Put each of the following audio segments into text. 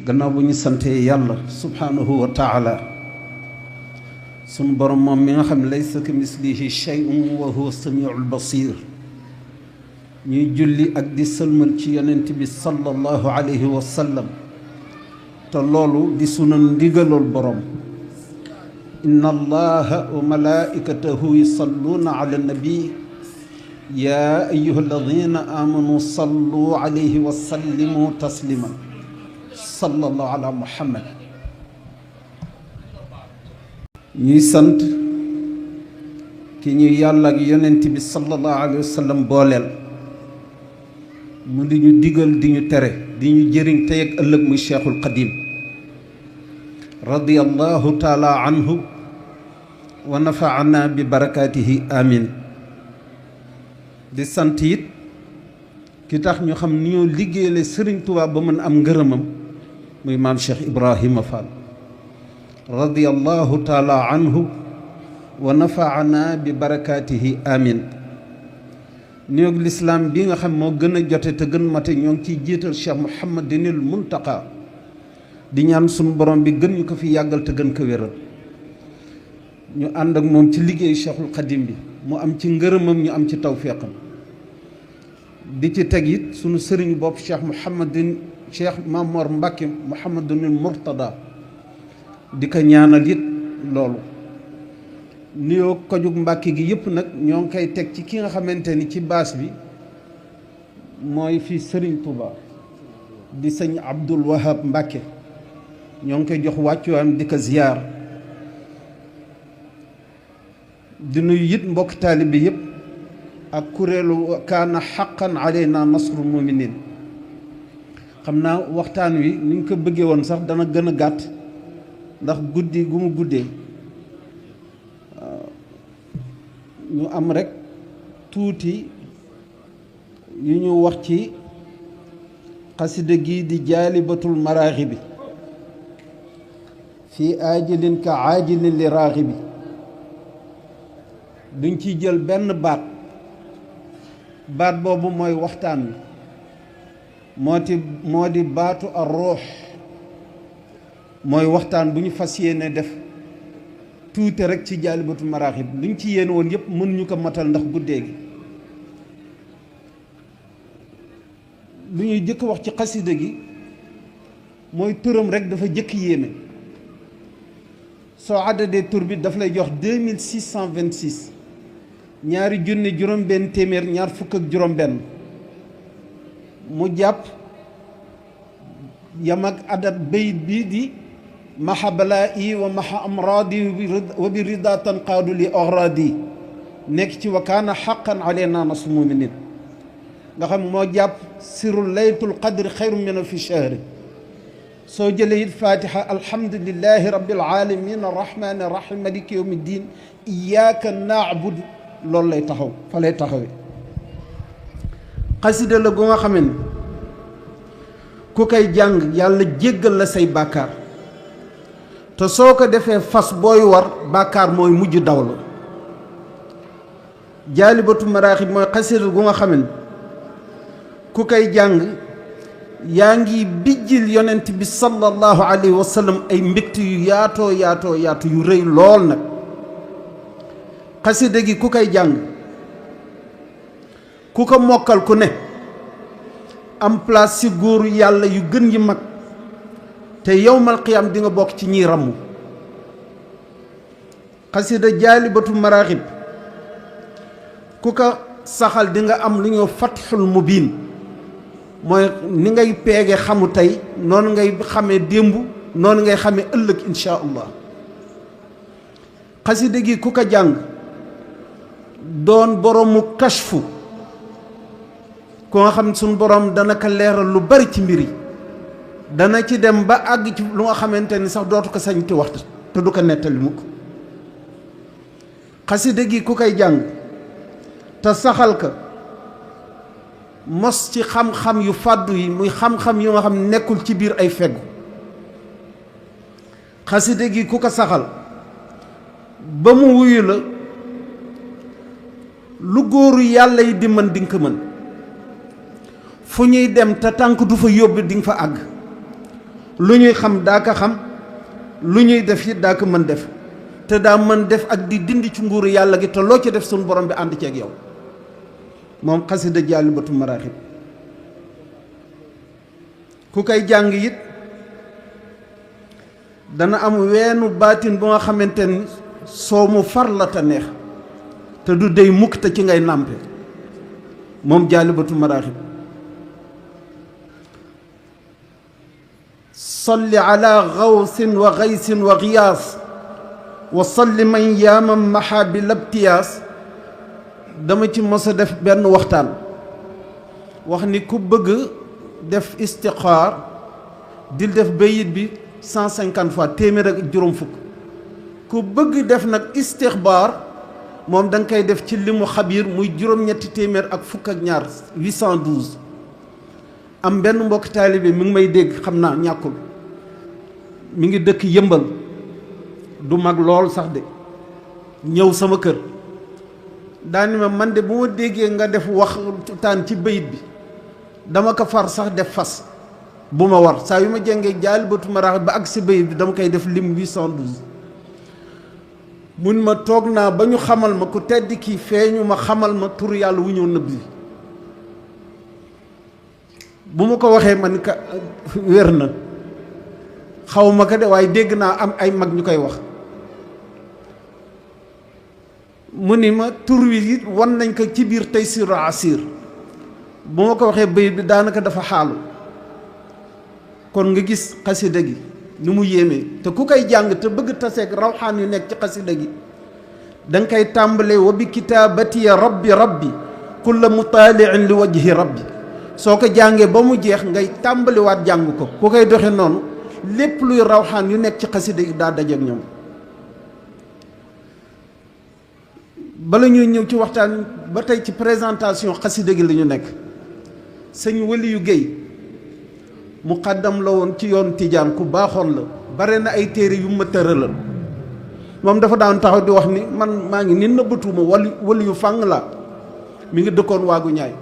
gannaaw bu ñu santee yàlla subhaanahu wa taala sunu borom moom mi nga xam ne laysa ka mislihi shay'un wa huwa samiul basir ñuy julli ak di sëlmal ci yonent bi sallallahu alayhi wa sallam te loolu di sunu ndigalool borom inna allaha wa malaikatahu yusalluuna ala nabi ya ayyuha alladina amanu sallu alayhi wa sallimu taslima sallallahu ala muhammad ñuy sant ki ñuy yàlla ak yonent bi sallallahu alayhi wa sallam booleel mu di ñu digal di ñu tere di ñu jëriñ tey ak ëllëg muy cheikhul qadim radiyallahu taala anhu wa nafaana bi barakaatihi amin di sant it ki tax ñu xam ni ñoo liggéeyale Serigne Touba ba mën am ngërëmam muy maam Cheikh Ibrahima Fall radiyallahu taala anhu wa nafaana bi barakaatihi amin néeg lislaam bi nga xam moo gën a jote te gën mate ñoo ngi ciy jiital Cheikh Mouhamadinil Muntaqa di ñaan sunu borom bi gën ñu ko fi yàggal te gën ko wéral ñu ànd ak moom ci liggéey Cheikhul Khadim bi mu am ci ngërëmam ñu am ci tawféqam di ci teg it sunu sëriñu bopp Cheikh Mamor Mbacke Mouhamadinil Mourtada di ko ñaanal it loolu nuyoo kojug Mbàkke gi yëpp nag ñoo ngi koy teg ci ki nga xamante ni ci baas bi mooy fii Serigne Touba di sëñ Abdul Wahab Mbàkke ñoo ngi koy jox wàccuwaayam di ko ziyaar di nuyu it mbokk taalibe yëpp ak kuréelu kaana xaqan aleyna nasrul muminin xam naa waxtaan wi ni ñu ko bëggee woon sax dana gën a gàtt ndax guddi gu mu guddee ñu am rek tuuti yu ñu wax ci xasida gi di jaalibatul maraaxibi fii aajilin ka aajilin li raaxibi duñ ci jël benn baat boobu mooy waxtaan wi moo di baatu ar ruux mooy waxtaan bu ñu fas yéene def tuuti rek ci jaalibatul maraaxib luñ ci yéen woon yëpp mënuñu ko matal ndax guddee gi lu ñuy jëkk wax ci xasida gi mooy turam rek dafa jëkk yéeme soo àddadee tur bi daf lay jox 2626 ñaari junni juróom-benn téeméer ñaar fukk ak juróom-benn mu jàpp yam ak adat bayit bii di maxa balaa'i wa maxa amraadi wa bi rida tanqaadu li oxraadi nekk ci wa kaana xaqan aleyna nasrul muminin nga xam moo jàpp sirru laylatul qadri xayru min alfi shahri soo jëlee it fatiha alhamdulillahi rabbil alamin arrahmani arrahim maliki yawmi ddin iyyaka na'budu loolu lay taxaw fa lay taxawee xasida la gu nga xam ne ku koy jàng yàlla jéggal la say bàkkaar te soo ko defee fas booy war bàkkaar mooy mujj daw la jaalibatu maraaxib mooy xasida gu nga xam ne ku koy jàng yaa ngi bijjil yonent bi sallallahu alayhi wa sallam ay mbégte yu yaatoo yaatu yu rëy lool nag xasida gi ku koy jàng ku ko mokkal ku ne am place ci góoru yàlla yu gën yi mag te yowmal qiyaam di nga bokk ci ñiy ràmm xasida jaalibatu maraaxib ku ko saxal di nga am lu ñoo fatxul mubiin mooy ni ngay peege xamu tey noonu ngay xamee démb noonu ngay xamee ëllëg insha allah xasida gi ku ko jàng doon boroomu kashfu ko nga xam suñ boroom dana ko leeral lu bari ci mbir yi dana ci dem ba àgg ci lu nga xamante ni sax dootu ko sañ ci waxtu te du ko nettali mukk xasida gi ku koy jàng te saxal ka mos ci xam-xam yu fàddu yi muy xam-xam yu nga xam nekkul ci biir ay feggu xasida gi ku ko saxal ba mu wuyu la lu góoru yàlla yi di mën di nga ko mën fu ñuy dem te tànk du fa yóbbu di nga fa àgg lu ñuy xam daa ko xam lu ñuy def it daa ko mën def te daa mën def ak di dindi ci nguuru yàlla gi te loo ci def suñu borom bi ànd ceeg yow moom xasida Dialibatoul Marakhib ku koy jàng it dana am weenu baatin bu nga xamante ni soo mu far la te neex te du dey mukk te ci ngay nàmpe moom Dialibatoul Marakhib salli ala gawsin wa gaysin wa giyaas wa salli man yaamam maha bi labtiyaas dama ci mos a def benn waxtaan wax ni ku bëgg def istixaar dil def bayit bi 150 fois téeméer ak juróom fukk ku bëgg def nag istixbaar moom da nga koy def ci limu xabiir muy juróom-ñetti téeméer ak fukk ak ñaar 812 am benn mbokk taalibe mi ngi may dégg xam naa ñàkkul mi ngi dëkk yëmbal du mag lool sax de ñëw sama kër daani ma man de bu ma déggee nga def waxtaan ci bayit bi dama ko far sax def fas bu ma war saa yu ma jàngee Dialibatoul Marakhib ba ak si bayit bi dama koy def lim 812 mun ma toog naa ba ñu xamal ma ku tedd kii feeñu ma xamal ma tur yàlla wu ñëw nëbb bi bu ma ko waxee man ka wér na xaw ma ko de waaye dégg naa am ay mag ñu koy wax mu ni ma tur wi it wan nañ ko ci biir Taysiru Asir bu ma ko waxee bayit bi daanaka dafa xaalu kon nga gis xasida gi ni mu yéemee te ku koy jàng te bëgg taseeg rawxaan yu nekk ci xasida gi da nga koy tàmbalee wa bi kitaabati rabbi rabbi kulla mutaaliin li wajhi rabbi soo ko jàngee ba mu jeex ngay tàmbaliwaat jàng ko ku koy doxe noonu lépp luy rawxaan yu nekk ci xasida gi daa dajeek ñoom bala ñuy ñëw ci waxtaan ba tey ci présentation xasida gi la ñu nekk sëñ Waliyu Géey muqaddam la woon ci yoon Tijaan ku baaxoon la bare na ay téere yu ma tëralal moom dafa daan taxaw di wax ni man maa ngi ni nëbbatuuma wali yu fàng la mi ngi dëkkoon waagu ñaay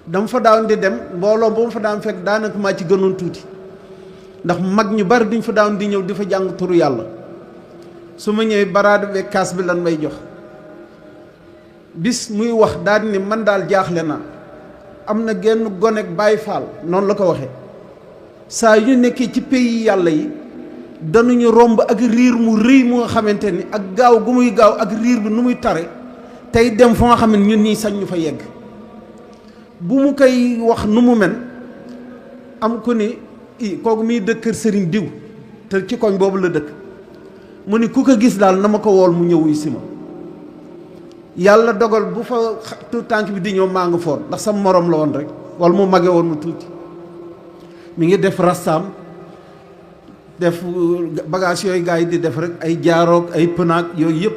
dama fa daan di dem mbooloo ba ma fa daan fekk daanaka maa ci gënoon tuuti ndax mag ñu bari duñ fa daan di ñëw di fa jàng turu yàlla su ma ñëwee baraade be kaas bi lan may jox bis muy wax daal ni man daal jaaxle naa am na genn gonek Baay Faal noonu la ko waxee saa yu nekkee ci pays yàlla yi dañuñu romb ak riir mu rëy mu nga xamante ni ak gaaw gu muy gaaw ak riir bi nu muy tare tey dem fa nga xam ne ñun ñii sañ ñu fa yegg bu mu koy wax nu mu mel am ku ni kooku muy dëkk kër Serigne diw te ci koñ boobu la dëkk mu ni ku ko gis daal na ma ko wool mu ñëw yu si ma yàlla dogal bu fa tout tànk bi di ñëw maa nga foon ndax sama morom la woon rek wala mu mage woon mu tuuti mi ngi def rastaam def bagage yooyu gars yi di def rek ay jaaroog ay pënaak yooyu yëpp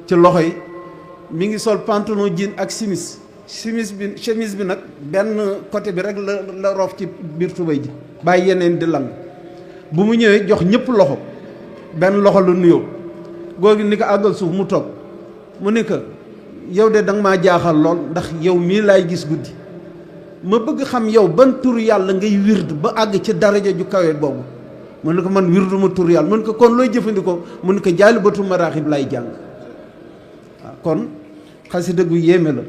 ci loxo yi mi ngi sol pantalon jean ak chemise bi nag benn côté bi rek la roof ci biir tubéy ji bàyyi yeneen di lang bu mu ñëwee jox ñëpp loxo benn loxo la nuyoo góor gi ni ko àggal suuf mu toog mu ne ko yow de danga maa jaaxal lool ndax yow mii laay gis guddi ma bëgg xam yow ban tur yàlla ngay wird ba àgg ci daraja ju kawe boobu mu ne ko man wirdu ma tur yàlla mu ne ko kon looy jëfandikoo mu ne ko Dialibatoul Marakhib lay jàng waaw kon xasida gu yéeme la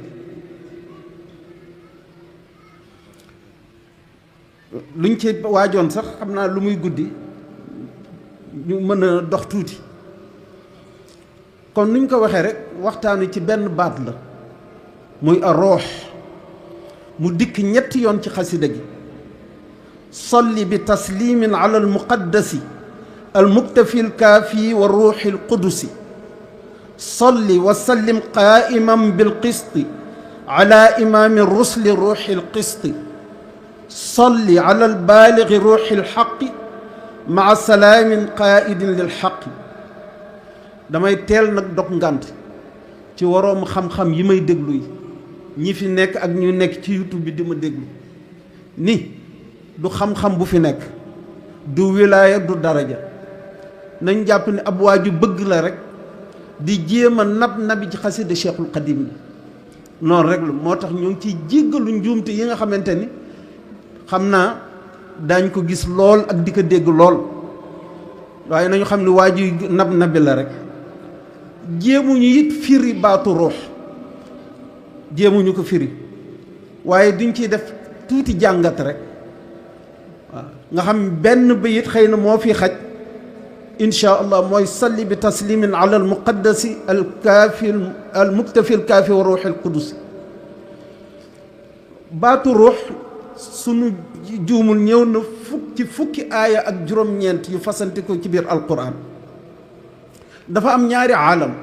luñ ci waajoon sax xam naa lu muy guddi ñu mën a dox tuuti kon nuñ ko waxee rek waxtaanu ci benn baat la muy ar-ruux mu dikk ñetti yoon ci xasida gi salli bi taslimin ala almuqaddasi almuktafi alkaafi wa ruuxi alqudusi salli wa sallim qaa'iman bilqisti ala imaami rusli ruuxi alqisti salli ala albaaligi ruuxi alxaqi maa salaamin qaa'idin lilxaqi damay teel nag dog ngànt ci waroom xam-xam yi may déglu yi ñi fi nekk ak ñu nekk ci YouTube bi di ma déglu ni du xam-xam bu fi nekk du wilaaya du daraja nañ jàpp ne ab waaju bëgg la rek di jéem a nabi ci xasida Cheikhul Xadim bi noonu rek la moo tax ñoo ngi ciy jéggalu njuumte yi nga xamante ni xam naa daañ ko gis lool ak di ko dégg lool waaye nañu xam ne waa ji nab nabi la rek jéemuñu it firi baatu ruux jéemuñu ko firi waaye duñ ciy def tuuti jàngat rek waaw nga xam benn bayit xëy na moo fi xaj insha allah mooy salli bi taslimin ala al muqaddasi al kaafi al muktafi al kaafi wa ruuxi al qudus baatu ruux sunu juumul ñëw na fukki aaya ak juróom-ñeent yu fasante ko ci biir alquran dafa am ñaari aalam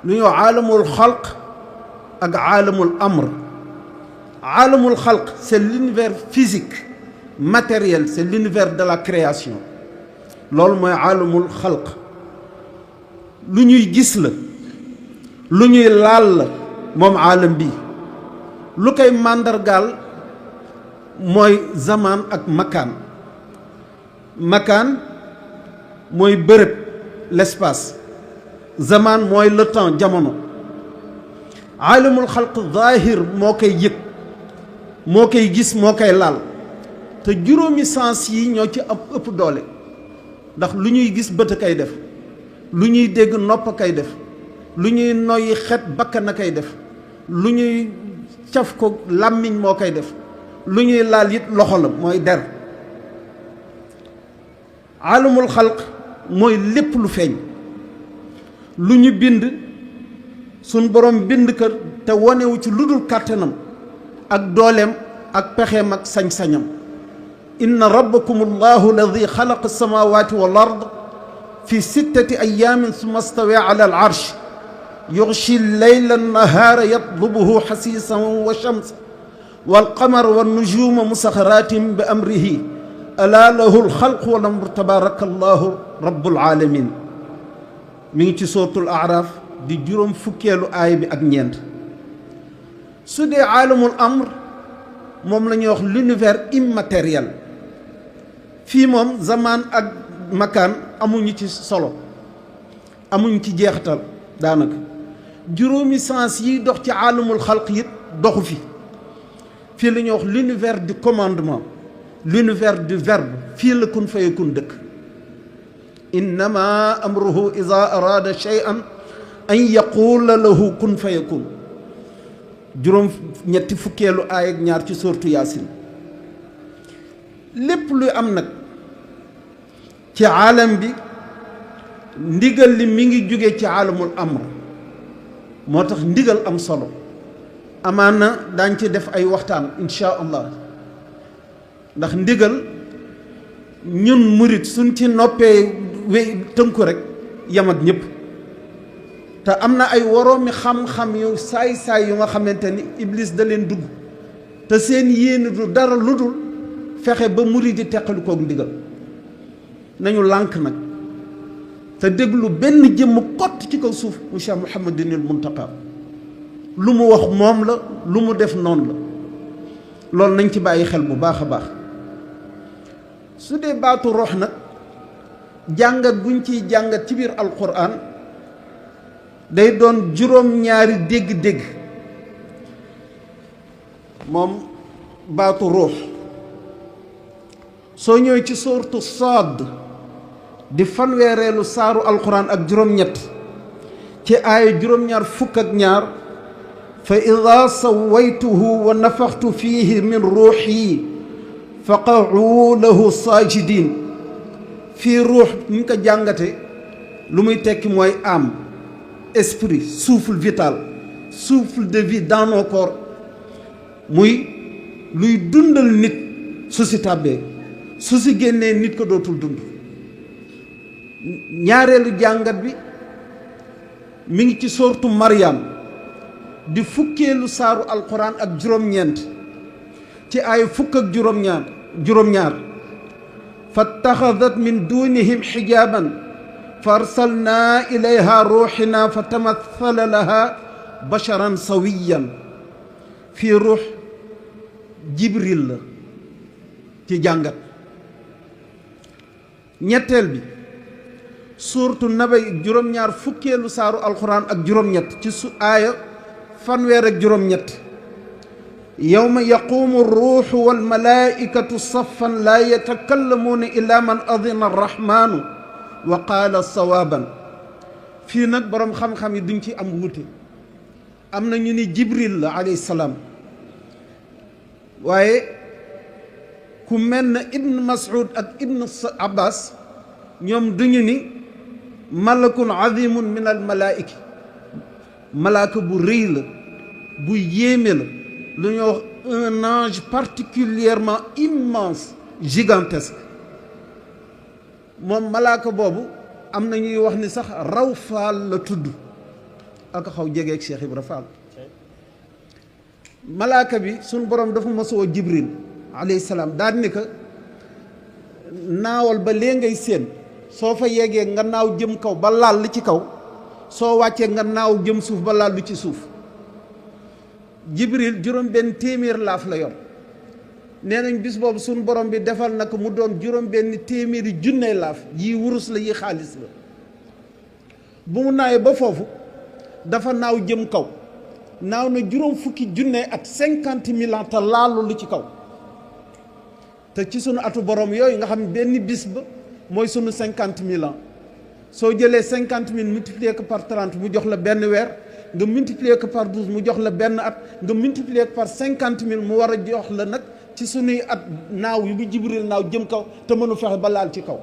lu ñuy wax aalamul xalq ak aalamul amr aalamul xalq c'est l'univers physique matériel, c'est l'univers de la création loolu mooy aalamul xalq lu ñuy gis la lu ñuy laal la moom aalam bi lu koy màndargaal mooy zaman ak makaan makaan mooy bërëb l'espace zaman mooy le temps jamono aalamul xalq zaahir moo koy yëg moo koy gis moo koy laal te juróomi sens yi ñoo ci ëpp doole ndax lu ñuy gis bët a koy def lu ñuy dégg nopp a koy def lu ñuy noyyi xet bakkan a koy def lu ñuy caf ko làmmiñ moo koy def lu ñuy laal it loxo la mooy der aalamul xalq mooy lépp lu feeñ lu ñu bind suñ borom bind kër te wonewu ci lu dul kàttanam ak dooleem ak pexeem ak sañ-sañam inna rabbakum allahu alladi xalaqa alsamawati wal ard fi 6 ayaamin summa stawa ala al arsh yughshi leyla nahaara yatlubuhu xasiisan wa shams والقمر والنجوم مسخرات بأمره ألا له الخلق والأمر تبارك الله رب العالمين من سورة الأعراف دي جروم فكيلو آي بي اك ñent سودي عالم الأمر موم لا ñuy wax l'univers immatériel fi mom zaman ak makan amuñu ci solo amuñu ci jeextal danaka juroomi sens yi dox ci alamul khalq yit doxu fi fii la ñuy wax l'univers du commandement l'univers du verbe fii la kun fayakun dëkk innama amruhu ida arada shay'an an yaqula lahu kun fayakun juróom ñetti fukkeelu aay ak ñaar ci soortu yaasin lépp luy am nag ci aalam bi ndigal li mi ngi jóge ci aalamul amr moo tax ndigal am solo amaana daañ ci def ay waxtaan insha allah ndax ndigal ñun murit suñ ci noppee tënku rek yam ak ñëpp te am na ay woroomi xam-xam yu saay-saay yu nga xamante ni iblis da leen dugg te seen yéene du dara lu dul fexe ba murit di teqali koog ndigal nañu lànk nag te déglu benn jëmm kott ci kaw suuf mu Cheikh Mouhamadinil Muntaqa lu mu wax moom la lu mu def noonu la loolu nañ ci bàyyi xel bu baax a baax su dee baatu rox nag jàngat buñ ciy jàngat ci biir alquran day doon juróom-ñaari dégg-dégg moom baatu ruux soo ñëwee ci sooratu Saad di fanweereelu saaru alquran ak juróom-ñett ci aaya juróom-ñaar fukk ak ñaar fa ida sawaytuhu wa nafaxtu fihi min ruuxi fa qa'u lahu saajidin fii ruux ñu ko jàngate lu muy tekki mooy âme esprit souffle vital souffle de vie dans nos corps muy luy dundal nit su si tàbbee su si génnee nit ko dootul dund ñaareelu jàngat bi mi ngi ci soortu Maryam di fukkeelu saaru alquran ak juróom-ñeent ci ay fukk ak juróom-ñaar fattaxadat min dunihim xijaaban fa arsalna ilayha ruuxina fa tamathala laha basharan sawiyan fii ruux jibril la ci jàngat ñetteel bi suurtu naba juróom-ñaar fukkeelu saaru alquran ak juróom-ñett ci su aaya fanweer ak juróom-ñett yawma yaqumu ruuxu walmalaikatu saffan laa yatakallamuuna illa man adina arrahmanu wa qaala sawaaban. fii nag boroom xam-xam yi duñ ci am wuute, am na ñu ni Jibril la alayhi salaam, waaye ku mel na Ibn Mas'ud ak Ibn Abbas ñoom duñu ni malakun azimun min al malaa'ika, malaaka bu rëy la bu yéeme la, lu ñuy wax un ange particulièrement immense, gigantesque. moom malaaka boobu am na ñuy wax ni sax raw faal la tudd, ak xaw jegeeg Cheikh Ibra Fall. malaaka bi suñ borom dafa mosoo Jibril alayhi salaam daal ni ko naawal ba lee ngay séen, soo fa yeggee nga naaw jëm kaw ba laal li ci kaw, soo wàccee nga naaw jëm suuf ba laal lu ci suuf. Jibril juróom benn téeméer laaf la yor, nee nañ bis boobu suñ borom bi defal na ko mu doon juróom benn téeméeri junney laaf, yii wurus la yi xaalis la. bu mu naawee ba foofu dafa naaw jëm kaw, naaw na juróom fukki junney at 50 000 ans te laalu lu ci kaw. te ci sunu atu borom yooyu nga xam ne benn bis ba mooy sunu 50 000 ans, soo jëlee 50 000 multiplier ko par 30 mu jox la benn weer, nga multiplier ko par 12 mu jox la benn at, nga multiplier ko par 50 000 mu war a jox la nag ci sunuy at naaw yu bu Jibril naaw jëm kaw te mënu fexe ba laal ci kaw.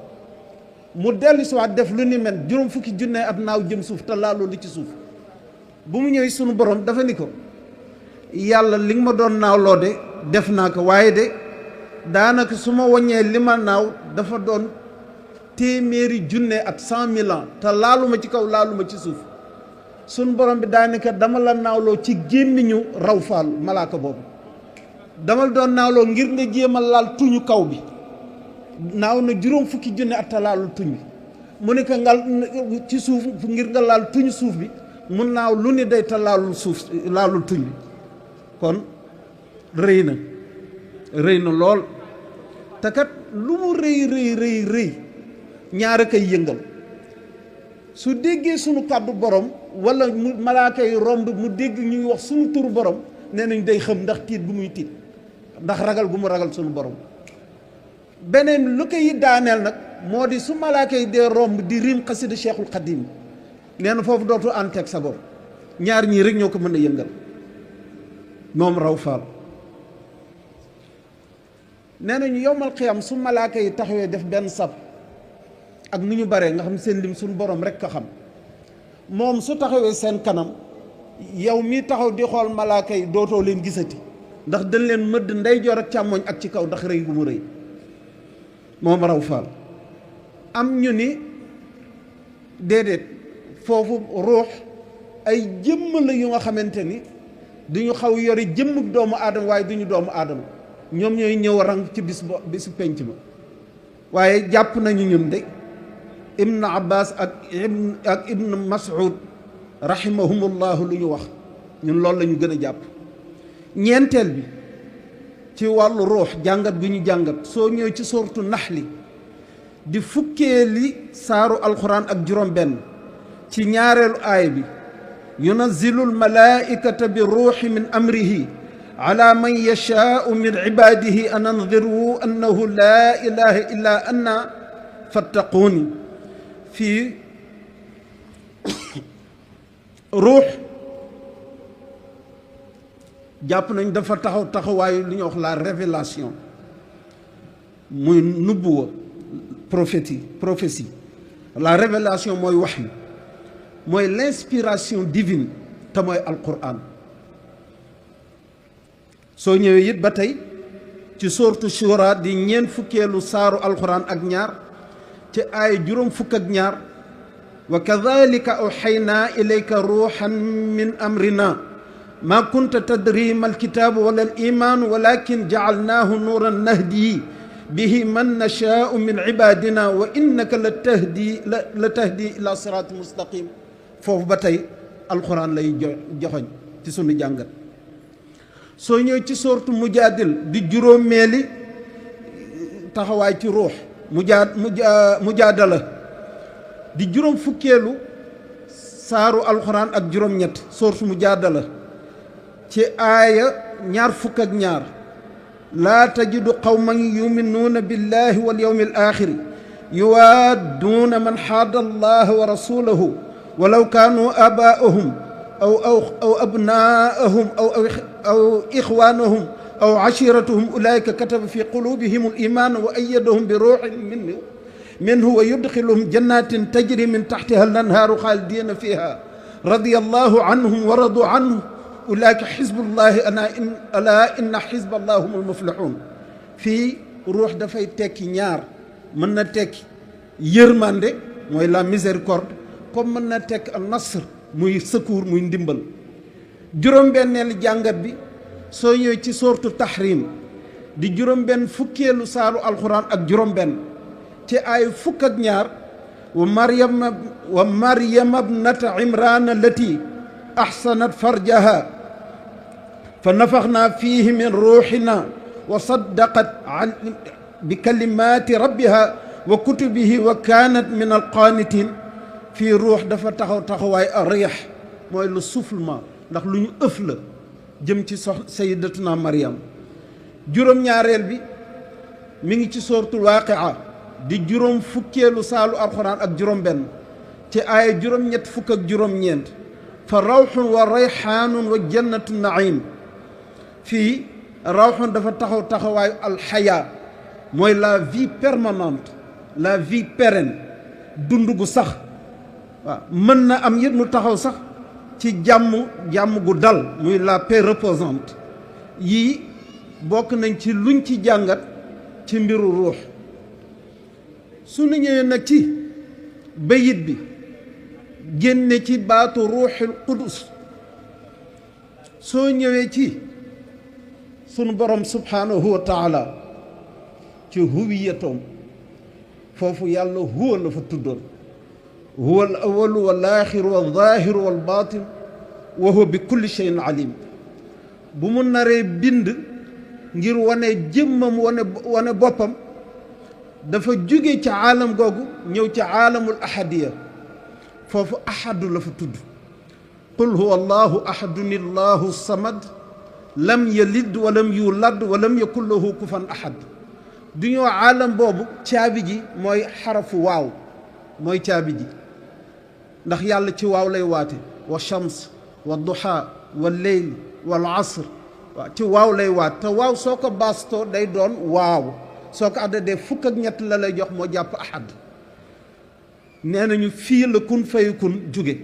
mu dellu si waat def lu ni mel juróom fukki junne at naaw jëm suuf te laaloo li ci suuf. bu mu ñëwee sunu borom dafa ni ko yàlla li nga ma doon naawloo de def naa ko, waaye de daanaka su ma wàññee li ma naaw dafa doon téeméeri junne at 100 000 ans te laaluma ci kaw laaluma ci suuf. sunu borom bi daanaka dama la naawloo ci gémmiñu raw faal malaaka boobu, dama la doon naawloo ngir nga jéem a laal tuñu kaw bi. naaw na juróom fukki junne at te laalul tuñ bi, mu ne ko ngal ci suuf ngir nga laal tuñu suuf bi, mu naaw lu ni day te laalul suuf laalul tuñ bi. kon rëy na lool, te kat lu mu rëy ñaar a koy yëngal. su déggee sunu kàddu borom wala mu malaaka yi romb mu dégg ñuy wax sunu turu borom, nee nañ day xam ndax tiit bu muy tiit, ndax ragal gu mu ragal sunu borom. beneen lu koy daaneel nag moo di su malaaka yi dee romb di rim xasida Cheikhul Khadim, nee na foofu dootu ànteeg sa bopp. ñaar ñii rek ñoo ko mën a yëngal, moom raw faal. nee nañu yowmal xiyam su malaaka yi taxawee def benn sab ak nu ñu baree nga xam seen lim suñu borom rek ko xam, moom su taxawee seen kanam yow mii taxaw di xool malaaka yi dootoo leen gisati, ndax dañ leen mëdd ndeyjoor ak càmmoñ ak ci kaw ndax rëy gu mu rëy moom raw faal. am ñu ni déedéet, foofu ruux ay jëmm la yu nga xamante ni duñu xaw yori jëmm doomu aadama waaye duñu doomu aadama, ñoom ñooy ñëw rang ci bisu penc ma. waaye jàpp nañu ñun de Ibn Abbas ak Ibn Mas'ud rahimahumullahu lu ñu wax, ñun loolu la ñu gën a jàpp. ñeenteel bi ci wàllu ruux jàngat bi ñu jàngat soo ñëwee ci sooratu Naxli di fukkeeli saaru alxuraan ak juróom benn ci ñaareelu aaya bi, yunazzilul malaa'ikata bi ruuxi min amrihi ala man yashaa'u min ibaadihi an anziru annahu laa ilaaha illaa ana fattaquuni. fii ruux jàpp nañ dafa taxawaayu lu ñuy wax la révélation, muy nubuwa, prophétie. la révélation mooy wahyu, mooy l'inspiration divine te mooy alquran. soo ñëwee it ba tey ci sooratu Shura di ñeent fukkeelu saaru alquran ak ñaar ci aaya juróom fukk ak ñaar, wa kadhalika awhaynaa ilayka ruuhan min amrina ma kunta tadri mal kitaabu wala al imaanu walakin jacalnaahu nuuran nahdi bihi man nashaau min cibaadina wa innaka la tahdi ila siraati mustaqim. foofu ba tey alquran lay joxoñ ci sunu jàngat. soo ñëw ci sooratu Mujaadil di juróomeeli taxawaay ci ruux, mujaadala di juróom fukkeelu saaru alxuraan ak juróom ñett sooratu Mujaadala ci aaya ñaar fukk ak ñaar laa tajidu qawman yuminuuna billahi wal yawmi al axiri yuwaadduuna man xaada allaha wa rasulahu walaw kaanu aabaa'ahum aw abnaa'ahum aw ixwaanahum aw ashiratahum ulaa'ika kataba fi quluubihim al iimaana wa ayyadahum bi ruuhin minhu wa yudxiluhum jannatin tajri min taxtiha al anhaaru xaalidiina fiiha radiyallahu anhum wa radu anhu ulaa'ika xizbullahi alaa inna xizballahi humul muflixuun. fii ruux dafay tekki ñaar, mën na tekki yërmande mooy la miséricorde, comme mën na tekki al nasr muy secours muy ndimbal. juróom-benneel jàngat bi soo ñëwee ci sooratu Tahrim di juróom-benn fukkeelu saaru alxuraan ak juróom-benn ci ay fukk ak ñaar wa Maryama bnata Imraan allati ahsanat farjaha fa nafaxnaa fiihi min ruuxina wa saddaqat bi kalimaati rabbiha wa kutubihi wa kaanat min alqaanitiin. fii ruux dafa taxawaay a riix mooy le soufflement ndax lu ñu ëf la jëm ci sayyidatuna Maryam. juróom-ñaareel bi mi ngi ci sooratul Waaqia di juróom fukkeelu saalu alxuraan ak juróom-benn ci aaya juróom-ñett fukk ak juróom-ñeent fa rawxun wa rayxaanun wa jannatu naim. fii rawxun dafa taxawaayu alxayaa mooy la vie permanente, la vie pérenne, dund gu sax. waaw mën na am yit mu taxaw sax ci jàmm gu dal muy la paix reposante. yii bokk nañ ci luñ ci jàngat ci mbiru ruux. su ñu ñëwee nag ci bayit bi génne ci baatu ruuxul qudus, soo ñëwee ci sunu borom subhaanahu wa taala ci huwiyatoom foofu yàlla huwa la fa tuddoon. huwa al awalu wal aaxiru wal zaahiru wal baatin wa huwa bi kulli shay'in alim. bu mu naree bind ngir wane jëmmam wane boppam dafa jóge ci aalam googu ñëw ci aalamul ahadiya foofu ahadu la fa tudd. qul huwa allahu ahadun allahu samad lam yalid walam yulad walam yakun lahu kufan ahad. du ñëw aalam boobu caabi ji mooy xarafu waaw mooy caabi ji ndax yàlla ci waaw lay waate wa shams wa duha wa leyl wal asr waaw ci waaw lay waat te waaw soo ko baastoo day doon waaw soo ko addadee fukk ak ñett la lay jox moo jàpp ahad. nee nañu fii la kun fayakun jóge.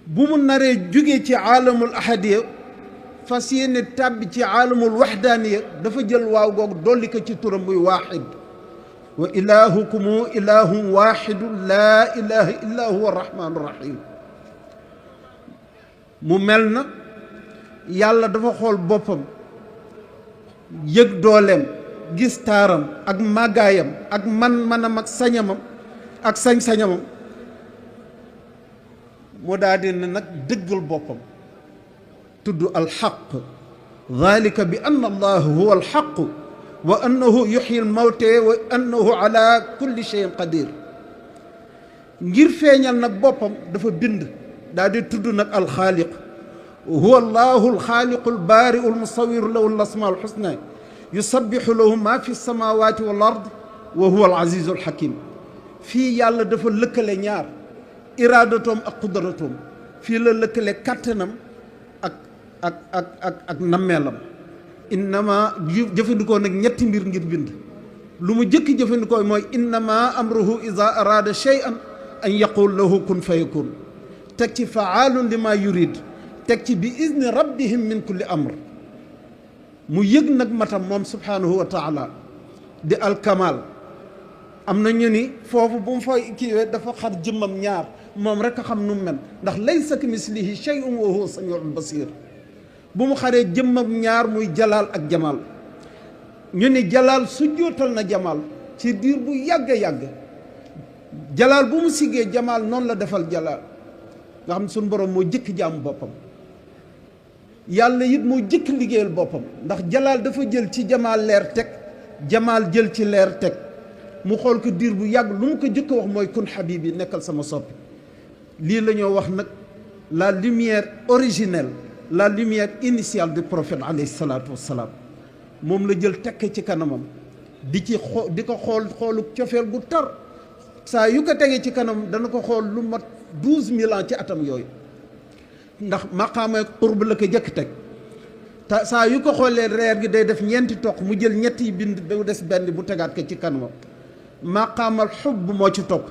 bu mu naree jóge ci aalamul ahadiya fas yéene tàbbi ci aalamul waxdaaniya dafa jël waaw googu dolli ko ci turam muy waaxid. wa ilaahukumu ilaahun waaxidu laa ilaaha illaa huwa arrahmaanu rahim. mu mel na yàlla dafa xool boppam yëg dooleem gis taaram ak màggaayam ak man-manam ak sañamam ak sañ-sañamam mu daal di ne nag dëggal boppam tudd alxaq. dalika bi anna allah huwa alxaq wa annahu yuxyi almawte wa annahu ala kulli cheyin qadir. ngir feeñal nag boppam dafa bind daal di tudd nag alxaaliq. huwa allahu alxaaliqu albaariu almusawiru lahu alasmaa alxusna yusabixu lahu ma fi samawati wal ard wa huwa alazizu alxakim. fii yàlla dafa lëkkale ñaar iraadatoom ak qudratoom. fii la lëkkale kàttanam ak nammeelam. innama jëfandikoo nag ñetti mbir ngir bind. lu mu jëkk jëfandikoo mooy innama amruhu ida araada shay'an an yaqul lahu kun fayakun. teg ci faalun lima yurid. teg ci bi izni rabbihim min kulli amr. mu yëg nag matam moom subhaanahu wa taala di alkamal. am na ñu ni foofu bu mu fay kiiwee dafa xar jëmmam ñaar moom rek a xam nu mu mel ndax laysa kamislihi shay'un wa huwa samiul basir. bu mu xaree jëmmam ñaar muy jalaal ak jamaal. ñu ni jalaal sujjootal na jamaal ci diir bu yàgg yàgg. jalaal bu mu siggee jamaal noonu la defal jalaal nga xam ne suñu borom moo jëkk jaamu boppam. yàlla it moo jëkk liggéeyal boppam ndax jalaal dafa jël ci jamaal leer teg jamaal jël ci leer teg mu xool ko diir bu yàgg lu mu ko jëkk wax mooy kun habibi nekkal sama soppi. lii la ñoo wax nag la lumière originelle la lumière initiale du prophète alayhi salaatu wassalaam moom la jël tekke ci kanamam di ko xoolu cofeel gu tar saa yu ko tegee ci kanam dana ko xool lu mat 12000 ans ci atam yooyu ndax maqaama qurb la ko jëkk teg te saa yu ko xoolee reer gi day def ñeenti toq mu jël ñetti bind ba des benn bu tegaat ko ci kanamam maqaamal xubb moo ci topp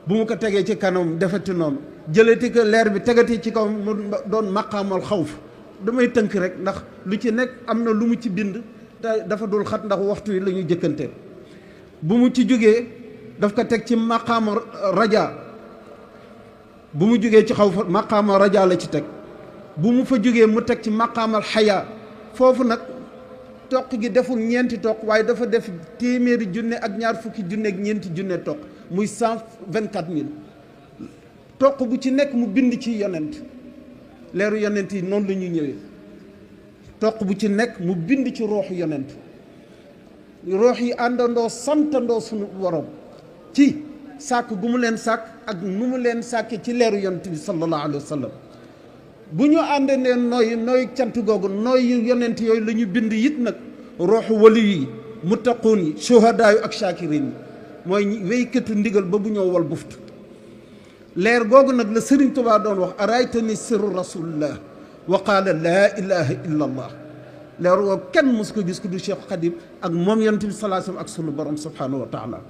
bu mu ko tegee ci kanam defati noonu jëlati ko leer bi tegati ci kaw mu doon maqaamal xawf damay tënk rek ndax lu ci nekk am na lu mu ci bind te dafa dul xat ndax waxtu yi la ñu jëkkante bu mu ci jógee daf ko teg ci maqaama raja bu mu jógee ci xawf maqaama raja la ci teg bu mu fa jógee mu teg ci maqaamal xayaa foofu nag toq gi deful ñeenti toq waaye dafa def téeméeri junne ak ñaar fukki junne ak ñeenti junne toq muy 124000 toq bu ci nekk mu bind ci yonent leeru yonent yi noonu la ñuy ñëwee toq bu ci nekk mu bind ci rooxu yonent roox yi àndandoo santandoo sunu borom ci sàkk gu mu leen sàkk ak nu mu leen sàkke ci leeru yonent bi sallallahu alayhi wa sallam bu ñu àndee ne nooy cant googu nooy yonent yooyu la ñu bind it nag rooxu wali yi muttaquun yi shuhadaa yu ak shaakirin yi mooy wéykatu ndigal ba bu ñëw wal buftu leer googu nag la Serigne Touba doon wax araytani sirru rasulillah wa qaala laa ilaha illa allah leer googu kenn mos ko gis ku du Cheikh Khadim ak moom yonent bi sallallahu alayhi wasallam ak sunu borom subhanahu wa taala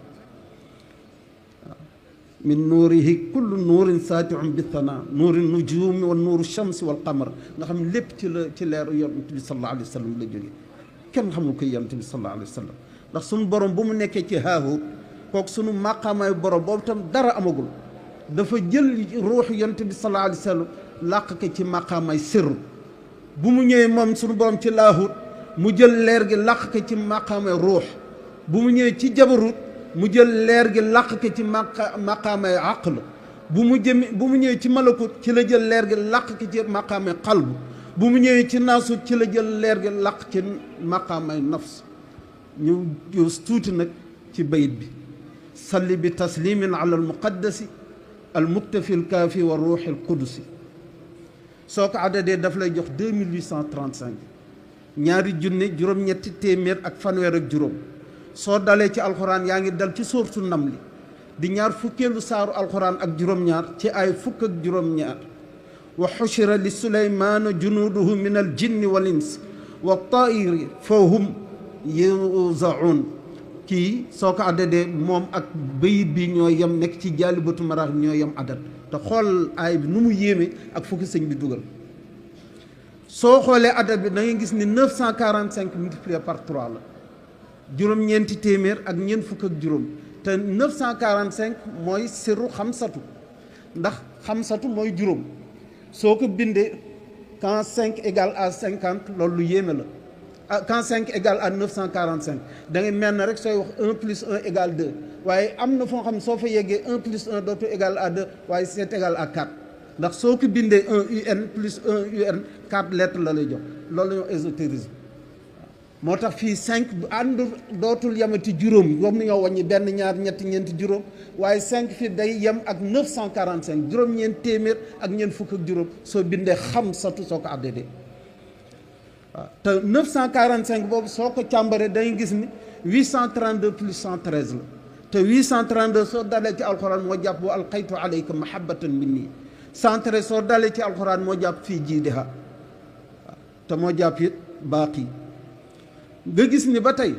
min nuurihi kullu nuurin saatiun bi thana nuuri nujumi wa nuuru shamsi wal qamar nga xam lépp ci leeru yonent bi sallallahu alayhi wa sallam la jóge kenn xamul koy yonent bi sallallahu alayhi wa sallam ndax sunu borom bu mu nekkee ci haahu kooku sunu maqaamaay borom boobu tam dara amagul dafa jël ruuxu yonent bi sallallahu alayhi wa sallam làq ko ci maqaamaay sirru bu mu ñëwee moom sunu borom ci laahut mu jël leer gi làq ko ci maqaamaay ruux bu mu ñëwee ci jabarut mu jël leer gi làq ko ci maqaamay aql bu mu ñëwee ci malakut ci la jël leer gi làq ko ci maqaamay qalb bu mu ñëwee ci naasut ci la jël leer gi làq ci maqaamay nafs ñu tuuti nag ci bayit bi salli bi taslimin ala al muqaddasi al muktafi al kaafi wa ruuxi al qudusi soo ko addadee daf lay jox 2835 ñaari junne juróom-ñetti téeméer ak fanweer ak juróom soo dalee ci alxuraan yaa ngi dal ci sóortu namli di ñaar fukkeelu saaru alxuraan ak juróom-ñaar ci ay fukk ak juróom-ñaar wa xushira li suleymaana junuuduhu min al jinni wal ins wa tairi fa hum yuzaun kii soo ko addadee moom ak bayit bi ñoo yem nekk ci jaalibatu maraaxib ñoo yem adat te xool aay bi nu mu yéeme ak fukki sëñ bi dugal soo xoolee adat bi da ngay gis ni 945 multiplié par 3 la juróom-ñeenti téeméer ak ñeent fukk ak juróom te 945 mooy sirru xamsatu ndax xamsatu mooy juróom soo ko bindee quand 5 égale à 50 loolu lu yéeme la quand 5 égale à 945 da ngay mel na rek sooy wax 1 plus 1 égale 2 waaye am na foo xam ne soo fa yeggee 1 plus 1 dootu égale à 2 waaye c'est égal à 4 ndax soo ko bindee 1 un plus 1 un 4 lettres la lay jox loolu la ñoo ésotérisme moo tax fii 5 bu ànd dootul yamati juróom comme ni ñoo wàññi benn ñaar ñetti ñeenti juróom waaye 5 fii day yem ak 945 juróom-ñeent téeméer ak ñeent fukk ak juróom soo bindee xamsatu soo ko addedee waaw te 945 boobu soo ko càmbaree dangay gis ni 832 plus 113 la te 832 soo dalee ci alxuraan moo jàpp wa alqaytu alayka mahabbatan minni 113 soo dalee ci alxuraan moo jàpp fii jiidiha waaw te moo jàpp it baaqi nga gis ni ba tey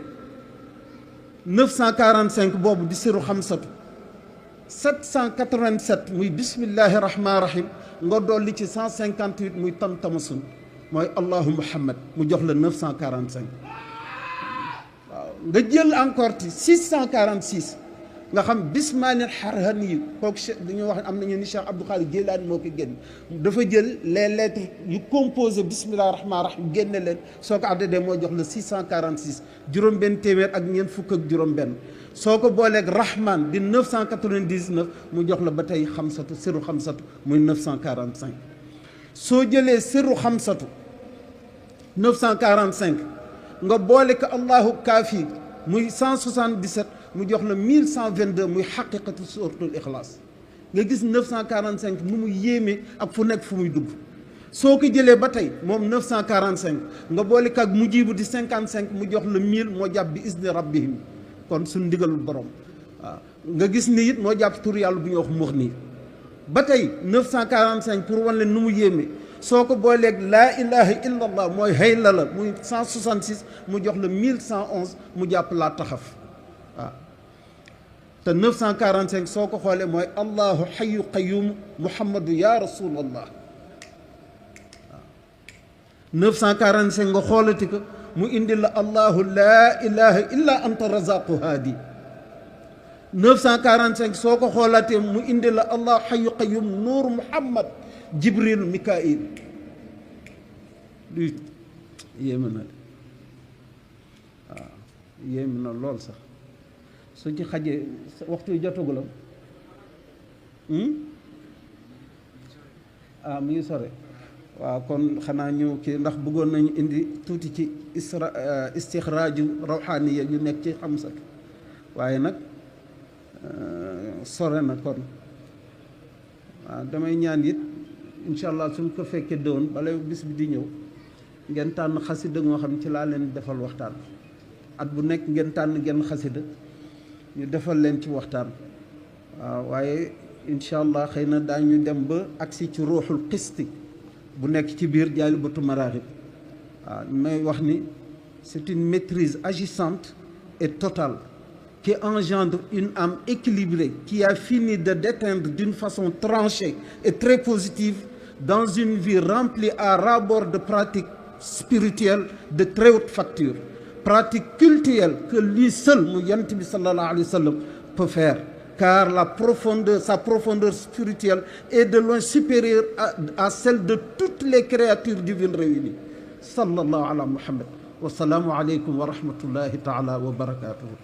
945 boobu di siru xamsatu 787 muy bismillahi rahmaani rahim nga dolli ci 158 muy tam-tamasun mooy allahu muhammad mu jox la 945 waaw nga jël encore ci 646 nga xam bismaanil xarhan yi kooku dañuy wax am nañu ni Cheikh Abdou Khadir Jeylaani moo ko génn dafa jël les lettres yu composé bismillahi rahmaani rahim génne leen soo ko addadee moo jox la 646 juróom-benn téeméer ak ñeent fukk ak juróom-benn soo ko booleeg rahman di 999 mu jox la ba tey xamsatu siru xamsatu muy 945 soo jëlee siru xamsatu 945 nga boole ko allahu kaafi muy 177 mu jox la 1122 muy xaqiqatu suratul ixlaas nga gis 945 nu mu yéeme ak fu nekk fu muy dugg soo ko jëlee ba tey moom 945 nga boole kak mujibu di 55 mu jox la 1000 moo jàpp bi isni rabbihim kon suñ ndigalul borom waaw nga gis ni it moo jàpp tur yàlla bu ñuy wax mux nii ba tey 945 pour wan leen nu mu yéeme soo ko booleeg laa ilaha illa allah mooy xëy la muy 166 mu jox la 1111 mu jàpp laa taxaf waaw te 945 soo ko xoolee mooy allahu xayu qayum muhammadu ya rasulallah waaw 945 nga xoolati ko mu indi la allahu laa ilaha illa anta razaqu haadi 945 soo ko xoolatee mu indi la allah xayu qayum nuur muhammad jibril mikail du yéeme na de waaw yéeme na lool sax su ci xajee waxtu jotagulam mu ngi sore waaw kon xanaa ñu kii ndax bëggoon nañu indi tuuti ci istixraaju rawxaaniya ñu nekk ci xamsat waaye nag sore na kon waaw damay ñaan it incha allah suñ ko fekkee doon bala bis bi di ñëw ngeen tànn xasida ngoo xam ci laa leen defal waxtaan at bu nekk ngeen tànn genn xasida ñu defal leen ci waxtaan waaw waaye incha allah xëy na daañu dem ba agsi ci ruuxul qisti bu nekk ci biir Dialibatoul Marakhib waaw may wax ni c'est une maîtrise agissante et totale qui engendre une âme équilibrée qui a fini de déteindre d'une façon tranchée et très positive dans une vie remplie à ras-bord de pratiques spirituelles de très haute facture, pratiques cultuelles que lui seul, mu Yonent bi sallallahu alayhi wa sallam, peut faire, car sa profondeur spirituelle est de loin supérieure à celle de toutes les créatures divines réunies. Sallallahu ala Muhammad. Wa salaamu alaykum wa rahmatullahi ta'ala wa barakatuhu.